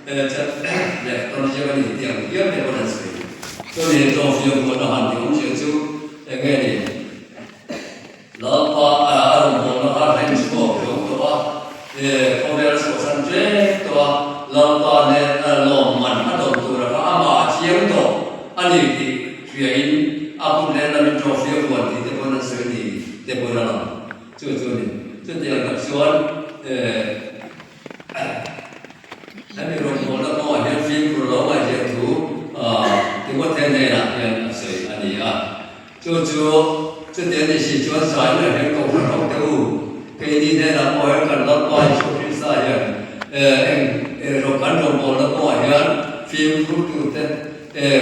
Lehkhathawng ziak a ni tih ang hial te pawn an sawi. Chumi tawng fiam huan a han tih awmzia chu eng nge ni? Lalpa a rawngbawlna kha hlen chhuak zo tawh a, khawvel a chhuahsan ṭek tawh a, Lalpa nen lawmman a dawn tura kha amah a chiang tawh a ni tih hriain a kut lehlamin tawng fiam huan tih te pawn an sawi ni te pawn a lang. Chu chu a ni. Chutiang tak chuan Hemi rawngbawlna kawngah hian fimkhur lo ngaihziah thu Timothea hnenah hian a sawi a ni a. Chu chu chuti a nih si chuan zai leh hian kohhran ho teh u, keini hnenah pawh hian kan Lalpa Isua Krista hian eng kan rawngbawlna kawngah hian fimkhur turte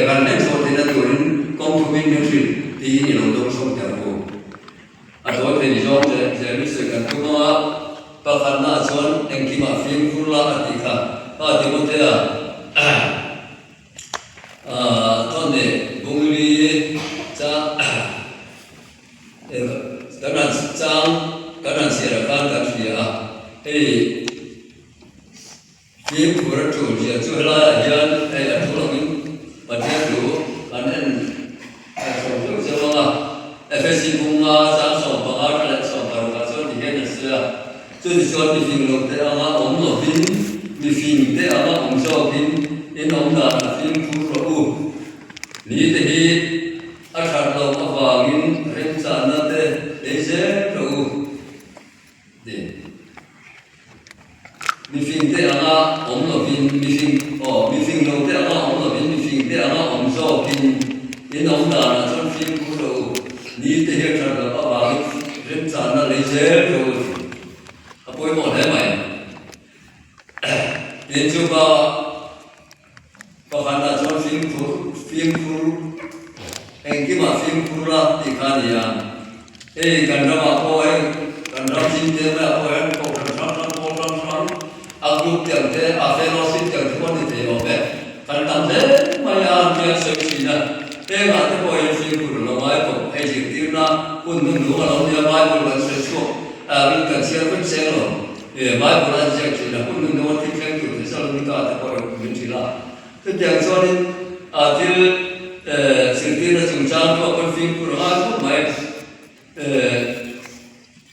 kan hlenchhuah theihna turin kawng thumin min hrilh tiin i lo dawngsawm teh ang u. A tawi thei zawng che Jeremy sawi kan tum ang a, pakhatna ah chuan engkimah fimkhur la a tih kha pa Timothea thawn leh Bungli cha kan han chang kan han chhiar ah khan kan hria a, hei Fimkhur a tul zia chu helaiah hian hei a thu angin Pathian thu kan en chho zeuh zeuh ang a. Efesi bunga chang 15 tha leh 16 ah chuan tihian a sawi a, Chutichuan mifing lote anga awm lovin, mifing te anga awm zawkin in awm dan a fimkhur rawh u. Ni te hi a that loh avangin remchanna te ei zel rawh u. Ti. Mifing te anga awm lovin, mifing, aw, mifing lo te anga awm lovin, mifing te anga awm zawkin in awm danah chuan fimkhur lo u, ni te hian that loh avangin remchanna lei zel rawh u ti. A pawimawh hle mai. Tin chu ba pakhatah chuan fimkhur, fimkhur, engkimah fimkhur la tih kha a ni a. Hei kan ramah pawh hei kan ram zing te maiah pawh hian kohhran hrang hrang pawl hrang hrang a group te ang te a fellowship te ang te pawh a ni thei awm e. Kan tam hle mai a nia sawi thin a. Hengah te pawh hian fimkhur a lo ngai khawp. Hei zirtirna hun hnuhnung a lo nia Bible kan sawi chhuak in kan chhiar vek seng lo. Bible a inziak thin a hun hnuhnung a thil thleng tur Thessalonica te pawh min hrilh a. Chutiang chuanin thil zirtirna chungchang chu a pawn fimkhur a ngai khawp mai.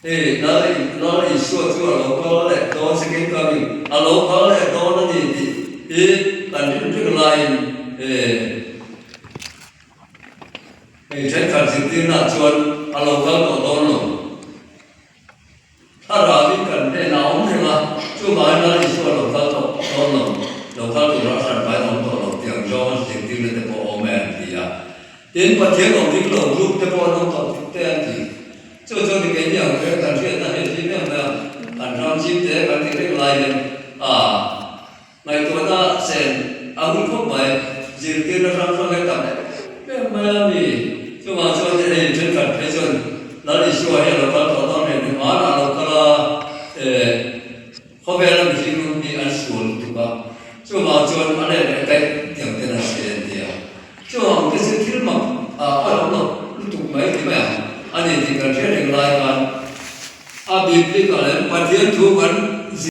Hei Lal Lal Isua chu a lo kal leh dawn second coming a lo kal leh dawn a ni tih hi kan rin reng laiin hei thenkhat zirtirnaah chuan a lo kal tawh dawn lo. Thlarauin kan hnenah a awm reng a, chuvangin Lal Isua lo kal tawh dawn lo, lo kal tura a hran fai awm tawh lo tih ang zawnga zirtirna te pawh a awm e an ti a. Tin, Pathian awm ring lo group te pawh an awm tawh tluk te an ti. Chu chuan ni keini ang reng kan hriatna hi a zim em mai a, kan ram zim te kan ti reng lai hian a ngaihtuahna sen a hun khawp mai, zirtirna hrang hrang hi a tam em em mai a mi. Chuvang chuan hei thenkhat phei chuan Lal Isua hi a lo kal tawh dawn reng ni, hmanah a lo kal a, eh, khawvel.